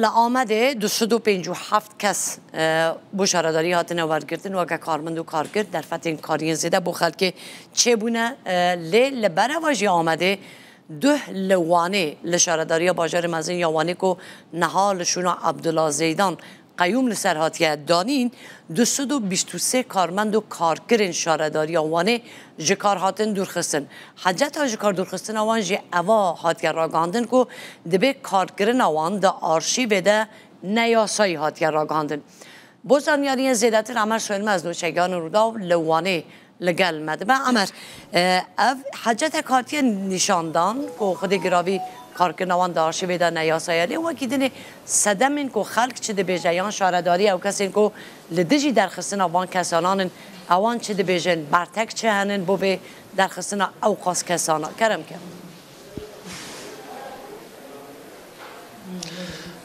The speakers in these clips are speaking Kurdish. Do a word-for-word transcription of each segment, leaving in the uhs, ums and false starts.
Li Amedê du sed û pêncî û heft kes, e, bo şaredarî hatine wergirtin weke karmend û karker, derfetên kariyên zêde bo xelkê çêbûne, e, lê li bereva jî Amedê duh li Wanê, li şaredariya bajarê mezin ya Wanê ku niha li şûna Abdullah Zeydan qeyûm li ser hatiye danîn, du sed û bîst û sê karmend û karkerên şaredariya Wanê ji kar hatin dûrxistin. Heceta ji kar dûrxistina wan jî eva hatiye ragihandin ku dibê karkirina wan di arşîvê de neyasayî hatiye ragihandin. Bo zanyariyên zêdetir Emer Sönmez nûçegihanên Rûdaw li Wanê li gel me dibe. Emer, e, ev hecetek hatiye nîşandan ku xwedê giravî karkirina wan di arşîvê de neyasayî ye. Lê wekî dinê sedemên ku xelk çi dibêje yan şaredarî ew kesên ku li dijî derxistina van kesanan in, ewan çi dibêjin, bertek çi henin bo vê derxistina ew qas kesana? Kerem ke.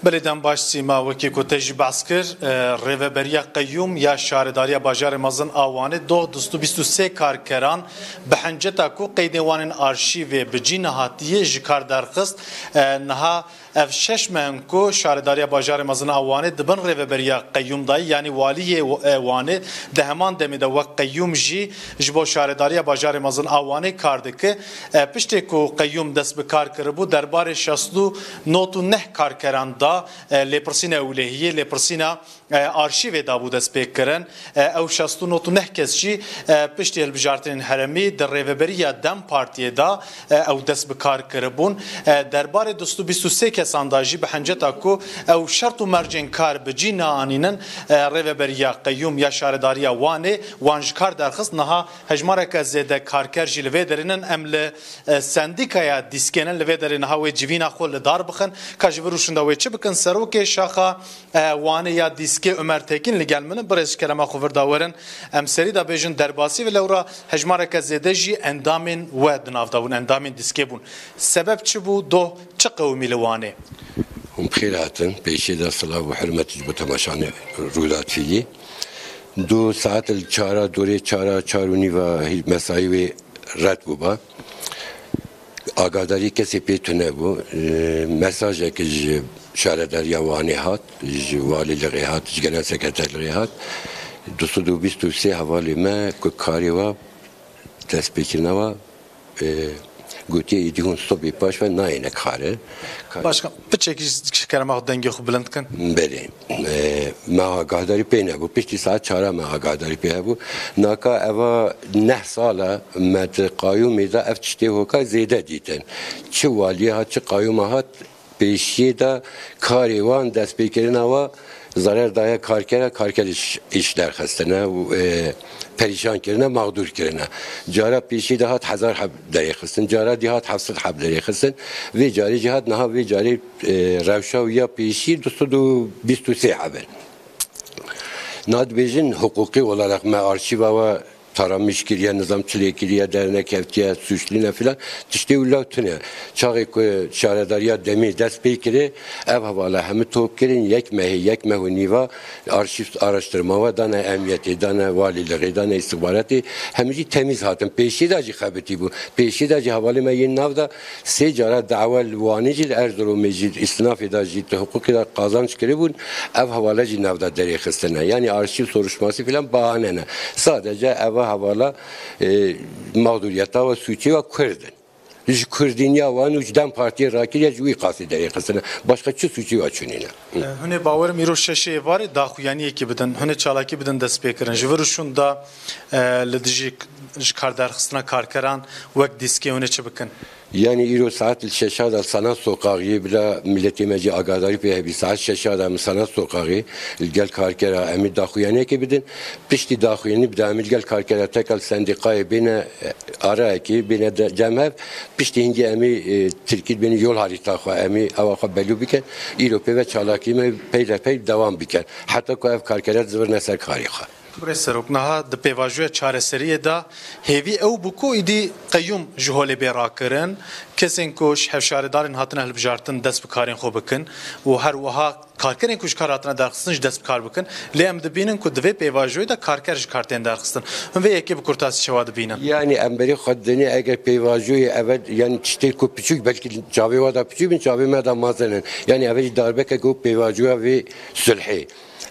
Belê, dem baş Sîma, wekî ku te jî behs kir, e, Rêveberiya Qeyûm ya Şaredariya Bajarê Mezin a Wanê doh du sed û bîst û sê karkeran bi henceta ku qeydê wan ên arşîvê bi cî nehatiyê ji kar derxist. E, niha ev şeş meh in ku Şaredariya Bajarê Mezin a Wanê di bin Rêveberiya Qeyûm de ye, yanî Waliyê, e, Wanê di heman demê de wek qeyûm jî ji bo Şaredariya Bajarê Mezin a Wanê kar dike. E, piştê ku qeyûm dest bi kar kiribû, derbarê şeş sed û nod û neh karkeran da, e, lêpirsîna ewlehiyê, lêpirsîna, e, arşîvê dabû destpêkirin. E, ew şeş sed û nod û neh kes jî, e, piştî hilbijartinên herêmî di rêveberiya dem Partiyê de, e, ew dest bi kar kiribûn. E, derbarê du sed û bîst û sê kesan da jî bi henceta ku ew şert û mercên kar bi cî neanînin, e, rêveberiya qeyûm ya şaredariya Wanê wan ji kar derxist. Niha hejmareke zêde karker jî li vê derê nin. Em li, e, sendîkaya dîskê nin, li vê derê niha wê civîna xwe li dar bixin. Ka ji vir û şûnda wê çi bikin? Serokê şaxa, e, Wanê ya dîskê Omer Tekîn li gel min in. Birêz, ji kerema xwe vir da werin. Em serî da bêjin derbasî vê lewra hejmareke zêde jî endamên we di nav da bûn, endamên dîskê bûn. Sebeb çi bû? Doh çi qewimî li Wanê? Hûn bi xêr hatin. Pêşî de silav û hurmet ji bo temaşanê Rûda T V. Doh saet li çara, dorê çara, çar û nîva hî-, mesayî wê red bûba. Agadarî kesê pê tune bû. E, mesajek ji şaredariya Wanê hat, ji walîlixê hat, ji genel sekreterlixê hat. Du sed û bîst û sê hevalê me ku karê wa destpêkirina wa, e, gotiye, êdî hûn stopê paş ve nayêne kare. Başkan, piçekî ji kerema xwe dengê xwe bilind kin. Belê. E, me agahdarî pê nebû. Piştî saet çara me agahdarî pê hebû. Naka eva neh sala me di qayûmê de ev tiştê hoka zêde dîtin. Çi waliyê hat, çi qayûma hat, pêşiyê de karê wan, destpêkirina wa zarar daye karkera, karker îş, îş derxistine û, e, perîşan kirine, mexdûr kirine. Cara pêşiyê de hat hezar heb derê xistin, cara dî hat heft sed heb derê xistin. Vê carê jî hat niha vê carê, e, rewşa wî ya pêşî du sed û bîst û sê heb in. Na dibêjin hiqûqî olarak me arşîva we taramîş kiriye, nizam çilê kiriye, dernekevtiye, suçlî ne filan, tiştê wila tune. Çaxê ku şaredariya demê dest pê kirê, ev hevala hemî top kirin, yek mehê, yek meh û nîva arşîv araştirma we dane emniyetê, dane walîlixê, dane îstixbaratê, hemî jî temîz hatin. Pêşî de jî xebitî bû. Pêşî de jî hevalê me yên nav de sê cara dawa li Wanê jî, li Erzurumê jî, îstinafê de jî, di hiqûqê de qazanç kiribûn, ev hevala jî nav de derê xistine. Yanî arşîv, soruştması filan bahane ne. Sadece eva hevala, e, mağduriyeta ve sûcê ve Kurd in. Ji Kurdîniya wan û ji DEM Partiyê rakiriye, ji wî qasî derê xistine. Başka çi sûcê ve çûnîne? E, hûn ê bawerim îro şeşê êvarê daxuyaniyekî bidin, hûn ê çalakî bidin destpêkirin. Ji vir û şûnda, e, li dijî ji kar derxistina karkeran wek dîskê hûn ê çi bikin? Yanî îro saet li şeşa de Sanat Sokaxiyê bila miletê me jî agadarî pê hebî. Saet şeşa de em Sanat Sokaxê li gel karkera em ê daxuyaniyekê bidin. Piştî daxuyanî bide em ê li gel karkera tekal sendîqayê bêne, e, arayekê, bêne de, cem hev. Piştî hingê em ê, e, tirkî bêne yol harîta xwe, em ê ewa xwe belû bikin. Îro pê ve çalakî me peyderpey dewam bikin. Heta ku ev karkere zivirne ser karê xwe. Birêz Serok, niha di pêvajoya çareseriyê de hêvî ew bû ku îdî qeyûm ji holê bê rakirin, kesên ku ji hevşaredarên hatine hilbijartin dest bi karên xwe bikin û her wiha karkerên ku ji kar hatine derxistin jî dest bi kar bikin. Lê em dibînin ku di vê pêvajoyê de karker ji kar tên derxistin. Hûn vê yekê bi kurtasî çawa dibînin? Yani em berê xwe dinê eger pêvajoyê eve yani tiştê ku piçûk belkî çavê we de piçûk bin çavê me de mezin in. Yani eve jî darbeke ku pêvajoya vê sulhê.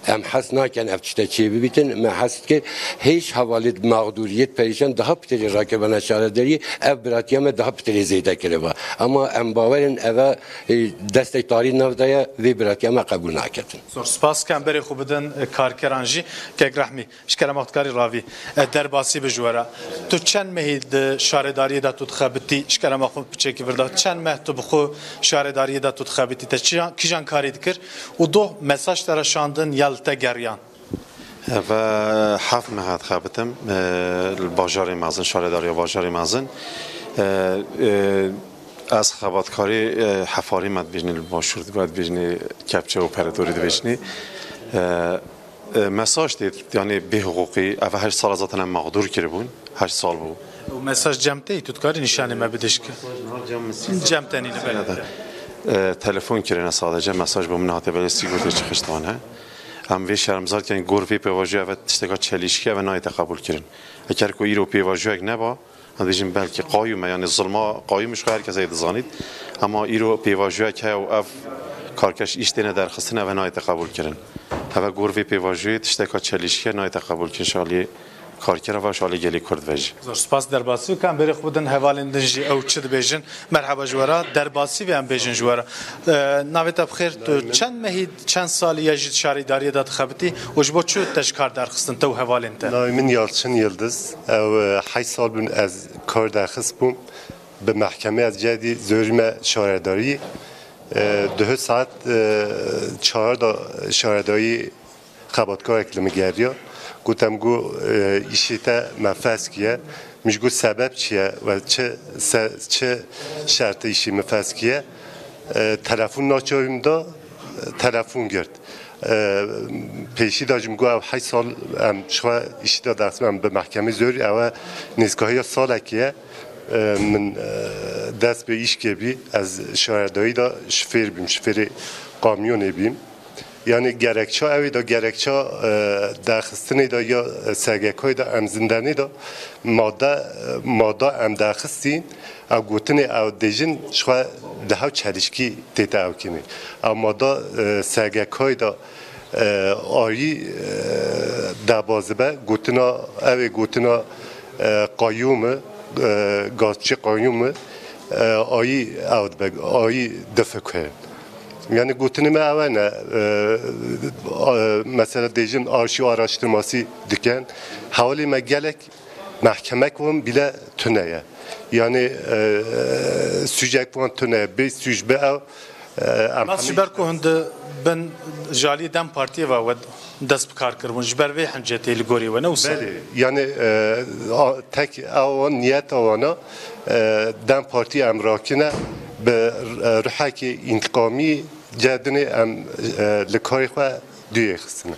Em hes nakin ev tişte çê bibîtin, me hes dikir. Hêj hevalêt mexdûriyet perîşan daha pitêrê rakiribana şaredariyê, ev biratiya me daha pitêrê zêde kiriba. Ama em bawerin eve e, destek tarî nav de ye, vê biratiya me qebûl naketin. Zor spas, kem berê xwe bidin e, karkeran jî. Kek Rehmî, ji kerema xwe dikarî ravî e, derbasî bi ji we re. Tu çend mehî di şaredariyê de tu dixebitî, ji kerema xwe piçekî vir da. Çend meh tu bi xwe şaredariyê de tu dixebitî, te çiyan, kîjan karî dikir û doh mesaj te re şandin ya li te geriyan? Eve heft meh hat xebitim, e, li bajarê mezin, şaredariya bajarê mezin. E, e, ez xebatkarê, e, hefarî me dibêjinê li başûr, dibêjinê kepçe û peredorî dibêjinê. E, e, mesaj tê, yani bêhiqûqî, eve heşt sala zaten em mexdûr kiribûn, heşt sal bû. Û mesaj cem tê, tu dikarî nîşanê me bidî ji ke? Cem tenî li ber. E, telefon kirine sadece, mesaj bo min hate belê sîgortê çi xiştane. Em vê şermzar dikin, gor vê pêvajoyê eve tişteka çelîşkî eve nayête qebûlkirin. Eger ku îro pêvajoyek neba, em dibêjin belkî qayûm e, yanî zilma qayûm ji xwe her kes ê dizanît. Ema îro pêvajoyek heye û ev karkeş îş têne derxistin, eve nayête qebûlkirin. Eve gor vê pêvajoyê tişteka çelîşkî ye, nayête qebûlkirin ji alî karkera ve ji alî gelê Kurd ve jî. Zor spas, derbasî bikim, berê xwe bidin hevalên din jî ew çi dibêjin. Merheba ji we re, derbasî vê em bêjin ji we re. E, navê te bi xêr, tu çend mehî, çend salî ye jî di şaredariyê de dixebitî û ji bo çi te ji kar derxistin te û hevalên te? Navê min Yalçın Yıldız. Ew e, heşt sal bûn ez kar derxist bûm. Bi mehkemê ez cedî zorîme şaredarî. E, duhê saet e, çar da şaredarî xebatkarek li min geriya. Gotem, got, e, îşê te me fesx kiye. Min jî got, sebeb çi ye? We çi se-, çi şertê îşê min fesx kiye? E, telefon naçavî min da, e, telefon girt. E, pêşî de jî min got, ev heşt sal em ji xwe îşî de dexistin, em bi mehkemê zor, ew e nêzkahiya salekê ye. E, min, e, dest bi îşkê bî, ez şaredayî de şofêr bîm, şofêrê kamyonê bîm. Yani gerekça ew ê de, gerekça, e, derxistinê de ya S G K'yê de em zindanê de mada, e, mada em derxistîn, ew gotinê ew dêjin ji xwe di hev çelişkî tête ew kînê. Ew mada, e, S G K'yê de, e, arî, e, debazibe gotina, ew ê gotina, e, qayûm e, e, gazçî qayûm e, e, ayî ew dibe, ayî difikire. Yani gotinê me ew e ne, e, e, mesela dêjin arşîv araştırması dikin. Hewlê me gelek mehkemek win bile tune ye. Yani e, e, sûcek wan tune ye. Bê sûc bi ew, e, em Nas ji hemî ber ku hûn di bin jalî DEM Partiyê ve we dest bi kar kiribûn. Ji ber vê hincetê li gorî we ne wisa? Belê. Yani e, a- tek ew niyeta wana e, DEM Partî em rakine bi e, ruhekê întiqamî cedinê em e, li karê xwe duyê xistine.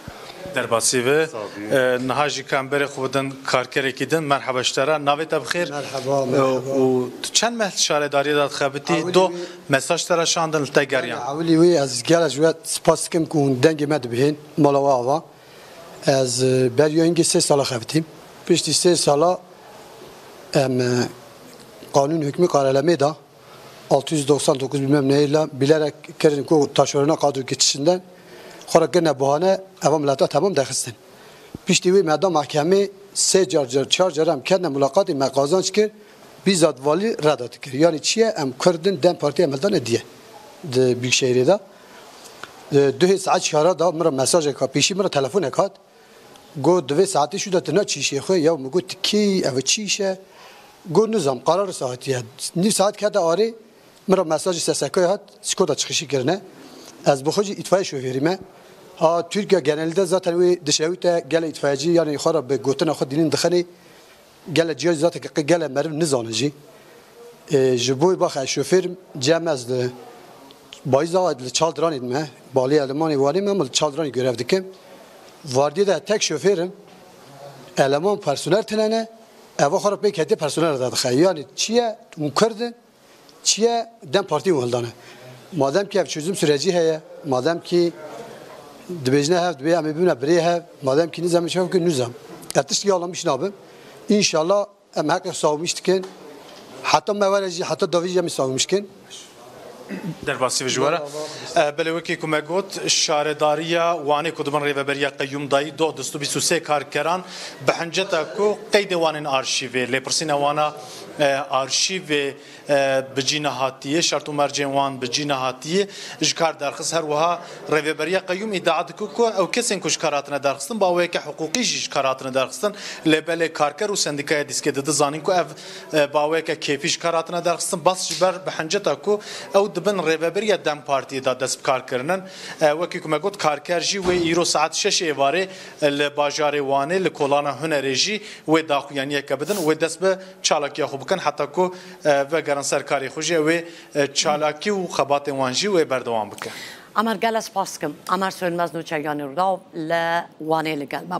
Derbasî ve. E, niha jî ka em berê xwe bidin karkerekî din. Merheba ji te re. Navê te bi xêr? Merheba, E, merheba. Û tu çend meh li şaredariyê de dixebitî? Ewilî Do wî- mesaj te re şandin li te geriyan. Ewilî wî ez gelek ji we spas dikim ku hûn dengê me dibihên mala we ava. Ez e, beriya hingê sê sala xebitîm. Piştî sê sala em e, qanûn hukmî Karelemê da. Altı yüz doksan dokuz bilmem neyle bilerek kirin ku taşerona kadro geçişinden xwe re kirine bahane, eva mileta temam dexistin. Piştî wê me da mahkemê sê car, car, çar car em kene mulaqatê me qazanç kir, bizzat valî reda dikir. Yani çiye em Kurdin DEM Partî em hildane diye. Di Büyükşehirê de. Di duhê saet çara da min re mesajek hat, pêşî min re telefonek hat. Got, di vê saetê şû de tu na çîşê xwe, ya min got, tu kê yî, ev çîş e? Got, nizam, qarar saetî ye. Nîv saet kete arê, min re mesajê S S K'yê hat, sîkota çixişî kirine. Ez bi xwe jî îtfaiye şofêrî me. A, Tirkiye genelde zaten wê dişewite gelê îtfaiyecî, yani xwe re bi gotina xwe dînin dixinê. Gelek cihê zaten ki gelek meriv nizane jî. E, ji bo bax ez şofêr im, cem ez li Bayîza li Çaldiranê dime, balê Elemanê Wanê me, em li Çaldiranê görev dikim. Vardiyê de tek şofêr im. Eleman personel tine ne, eva xwe re pêk hetiye personel de dixe. Yani çiye hûn Kurd in, çiye DEM Partî hûn hildane. Madem ki ev çözüm süreci heye, madem ki Dibêjine hev, dibê em ê bibine birê hev. Madem kî nizem, çav ki nizem. Ez tiştî yala miş nabim. Înşallah em heqê savmiş dikin. Heta me were jî, heta davî jî em ê savmiş kin. Derbasî ji we re. E, belê, wekî ku me got, şaredariya Wanê ku di bin rêveberiya qeyûm dayî, doh du sed û bîst û sê karkeran bi hinceta ku qeydê wan ên arşîvê, lêpirsîna wana, e, arşîvê, e, bi cî nehatiye, şert û mercên wan bi cî nehatiye, ji kar derxist. Her wiha rêveberiya qeyûm îdia dike ku ew kesên ku ji kar hatine derxistin, bi awayeke hiqûqî jî ji kar hatine derxistin. Lê belê karker û sendîkaya dîskê didin zanîn ku ev, e, bi awayeke kêfî ji kar hatine derxistin. Bas ji ber bi hinceta ku ew di bin rêveberiya DEM Partiyê de dest bi kar kirinin. E, wekî ku me got, karker jî wê îro saet şeşê êvarê, e, li bajarê Wanê, li kolana hunerê jî wê daxuyaniyeke bidin, wê dest bi çalakiya xwe bikin, heta ku, e, vegerin ser karê xwe jî, ew ê, e, çalakî û xebatên wan jî wê berdewam bike. Amer, gelek spas dikim. Amer Sönmez nûçeyanî Rûdaw li Wanê li gel me.